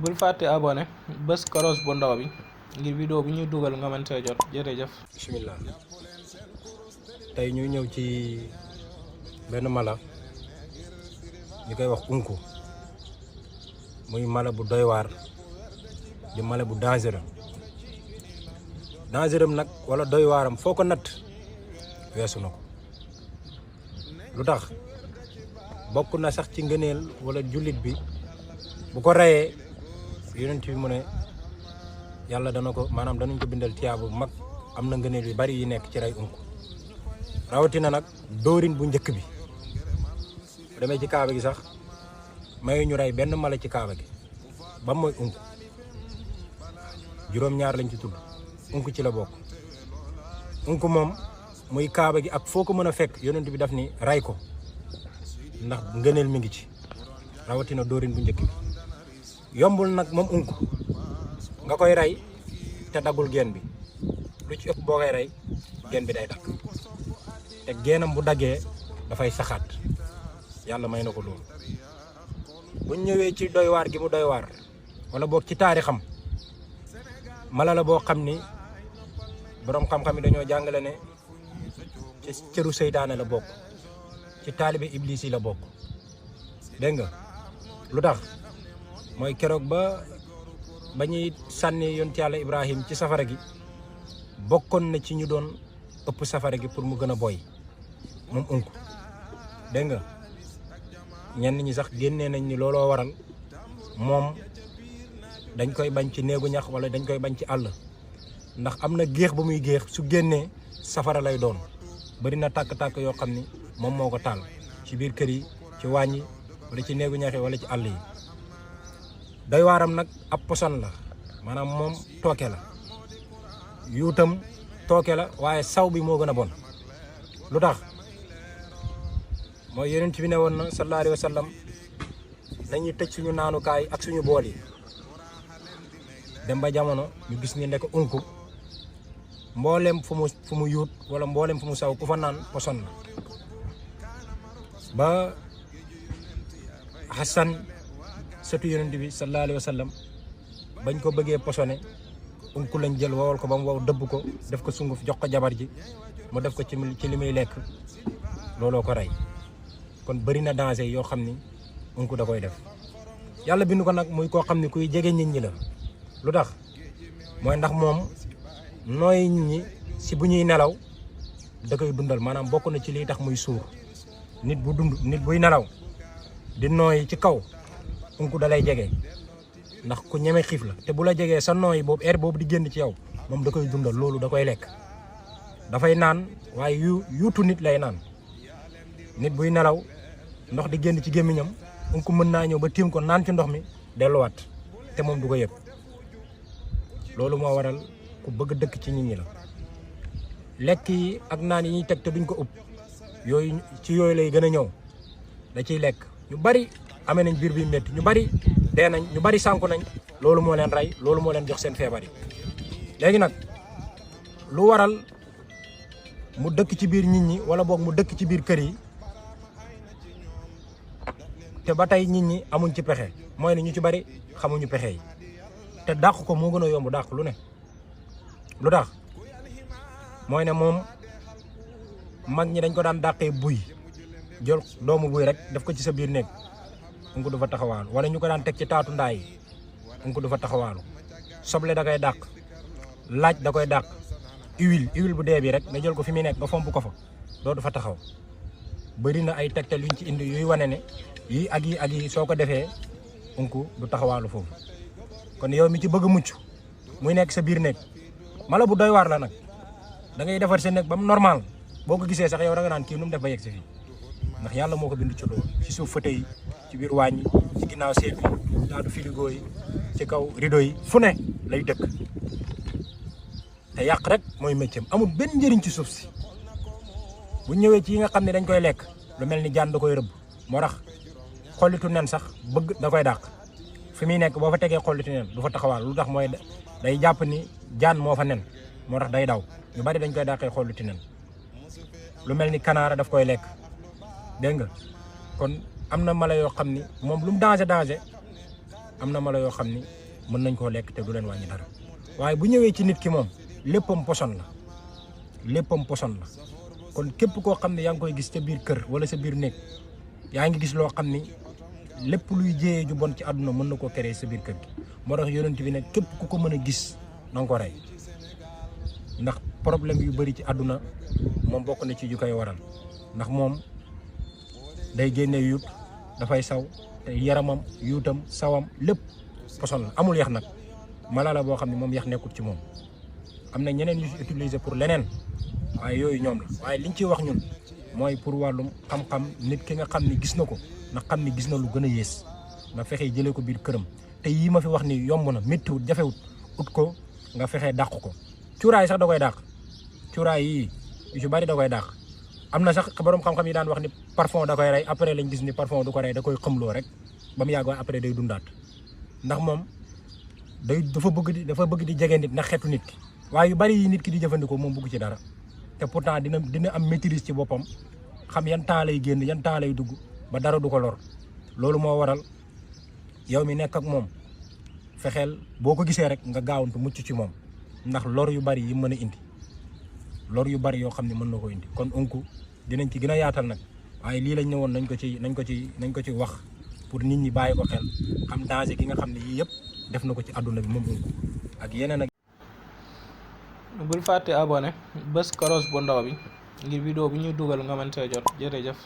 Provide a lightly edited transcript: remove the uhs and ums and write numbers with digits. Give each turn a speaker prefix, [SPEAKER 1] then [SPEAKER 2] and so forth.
[SPEAKER 1] bul fàtte abonné bés koros bu ndaw bi ngir vidéo bi ñuy dugal nga mën see jot jërëjëf.
[SPEAKER 2] bismillah tey ñu ñëw ci benn mala ñu koy wax unku muy mala bu doy waar di mala bu dangereux nag wala doy waaram foo ko natt weesu na ko. lu tax bokk na sax ci ngëneel wala jullit bi bu ko reyee yonent bi mu ne yàlla dana ko maanaam danañ ko bindal tiyaabu mag. am na ngëneel yu bari yi nekk ci rey unku rawatina nag dóorin bu njëkk bi bu demee ci kaaba gi sax mayu ñu rey benn mala ci kaaba gi ba mooy unku juróom-ñaar lañ ci tudd unku ci la bokk. unku moom muy kaaba gi ak foo ko mën a fekk yonent bi daf ni rey ko ndax ngëneel mi ngi ci rawatina dóorin bu njëkk bi yombul nag moom unku nga koy rey te daggul geen bi lu ci ëpp boo koy rey geen bi day dagg te geenam bu daggee dafay saxaat yàlla may na ko loolu. buñ ñëwee ci doy waar gi mu doy waar wala boog ci taarixam mala la boo xam ni boroom xam-xam yi dañoo jàngale ne ci cëru seytaane la bokk ci taalibe iblis yi la bokk dégg nga lu tax mooy keroog ba ñuy sànni yonent yàlla Ibrahim ci safara gi bokkoon na ci ñu doon ëpp safara gi pour mu gën a boy moom unku dégg nga ñenn ñi sax génnee nañ ni looloo waral moom dañ koy bañ ci néegu ñax wala dañ koy bañ ci àll ndax am na géex ba muy géex su génnee safara lay doon bari na tàkk-tàkk yoo xam ni moom moo ko taal ci biir kër yi ci waañ yi wala ci néegu ñax yi wala ci àll yi. doy waaram nag ab poson la maanaam moom tooke la yuutam tooke la waaye saw bi moo gën a bon. lu tax mooy yonent bi ne woon na sallallahu alayhi wa sallam nañuy tëj suñu naanukaay ak suñu bool yi dem ba jamono ñu gis ni nekk unku mboolem fu mu yuut wala mboolem fu mu saw ku fa naan poson la ba Hassan sëtu yonent bi sallallahu alayhi wa sallam bañ ko bëggee posone unku lañ jël wowal ko ba mu wow dëbb ko def ko sunguf jox ko jabar ji mu def ko ci li muy lekk looloo ko rey. kon bëri na danger yoo xam ni unku da koy def yàlla bind ko nag muy koo xam ni kuy jege nit ñi la. lu tax mooy ndax moom nooy nit ñi si bu ñuy nelaw da koy dundal maanaam bokk na ci lii tax muy suur nit buy nelaw di nooy ci kaw unku da lay jege ndax ku ñeme xiif la te bu la jegee sa nooy boobu air boobu di génn ci yow moom da koy dundal loolu da koy lekk dafay naan waaye yuutu nit lay naan nit buy nelaw ndox di génn ci gémmiñam unku mën naa ñëw ba tiim ko naan ci ndox mi delluwaat te moom du ko yëg loolu moo waral ku bëgg dëkk ci nit ñi la. lekk yi ak naan yi ñuy teg te duñ ko ëpp yooyu ci yooyu lay gën a ñëw da ciy lekk ñu bari amee nañ biir bi métti ñu bari dee nañ ñu bari sànku nañ loolu moo leen rey loolu moo leen jox seen feebar yi. léegi nag lu waral mu dëkk ci biir nit ñi wala boog mu dëkk ci biir kër yi te ba tey nit ñi amuñ ci pexe mooy ne ñu ci bari xamuñu pexe yi te dàq ko moo gën a yomb dàq lu ne. lu tax mooy ne moom mag ñi dañ ko daan dàqee buy jël doomu buy rek def ko ci sa biir néeg unku du fa taxawaalu wala ñu ko daan teg ci taatu ndaay yi unku du fa taxawaalu soble da koy dàq laaj da koy dàq huile bu dee bi rek nga jël ko fi muy nekk nga fomp ko fa doo du fa taxaw. bëri na ay tegtal yuñ ci indi yuy wane ne yii ak yi soo ko defee unku du taxawaalu foofu. kon yow mi ci bëgg a mucc muy nekk sa biir néeg mala bu doy waar la nag da ngay defar sa néeg ba mu normal boo ko gisee sax yow da nga naan kii nu mu def ba yegg si fii ndax yàlla moo ko bind ci loolu ci suuf fauteuil yi ci biir waañ yi ci ginnaaw seet bi taatu frigo yi ci kaw rideau yi fu ne lay dëkk te yàq rek mooy métier amul benn njëriñ ci suuf si. bu ñëwee ci yi nga xam ne dañ koy lekk lu mel ni jaan da koy rëbb moo tax xollitu nen sax bëgg da koy dàq fi muy nekk boo fa tegee xollitu nen du fa taxawaal lu tax mooy day jàpp ni jaan moo fa nen moo tax day daw ñu bari dañ koy dàqee xollitu nen. lu mel ni kanaara daf koy lekk dégg nga kon am na mala yoo xam ni moom lu mu danger am na mala yoo xam ni mën nañ koo lekk te du leen wàññi dara waaye bu ñëwee ci nit ki moom léppam poson la kon képp koo xam ne yaa ngi koy gis ca biir kër wala sa biir néeg yaa ngi gis loo xam ni lépp luy jéyee ju bon ci àdduna mën na koo créer sa biir kër gi moo tax yonent bi ne képp ku ko mën a gis na nga ko rey ndax problème yu bëri ci àdduna moom bokk na ci yu koy waral ndax moom day génne yuut dafay saw te yaramam yuutam sawam lépp poson la amul yax nag mala la boo xam ne moom yax nekkul ci moom am na ñeneen yu utiliser pour leneen waaye yooyu ñoom la waaye liñ ciy wax ñun mooy pour wàllum xam-xam nit ki nga xam ni gis na ko na xam ni gis na lu gën a yées nga fexe jëlee ko biir këram te yii ma fi wax ni yomb na méttiwut jafewut ut ko nga fexe dàq ko cuuraay sax da koy dàq cuuraay yii yu ci bari da koy dàq am na sax borom xam-xam yi daan wax ni parfum da koy rey après lañ gis ni parfum du ko rey da koy xëmloo rek ba mu yàgg waaye après day dundaat ndax moom dafa bëgg di jege nit ndax xeetu nit ki waaye yu bari yi nit ki di jëfandikoo moom bëgg ci dara te pourtant dina am maîtrise ci boppam xam yan temps lay génn yan temps lay dugg ba dara du ko lor loolu moo waral yow mi nekk ak moom fexeel boo ko gisee rek nga gaawantu mucc ci moom ndax lor yu bari yi mën a indi lor yu bari yoo xam ne mën na ko indi kon unku dinañ ci gën a yaatal nag waaye lii lañ ne woon nañ ko ci wax pour nit ñi bàyyi ko xel xam danger gi nga xam ne yii yëpp def na ko ci àdduna bi moom unku ak yeneen ak
[SPEAKER 1] bul fàtte abonné bës koros bu ndaw bi ngir vidéo bi ñuy dugal nga mën see jot jërëjëf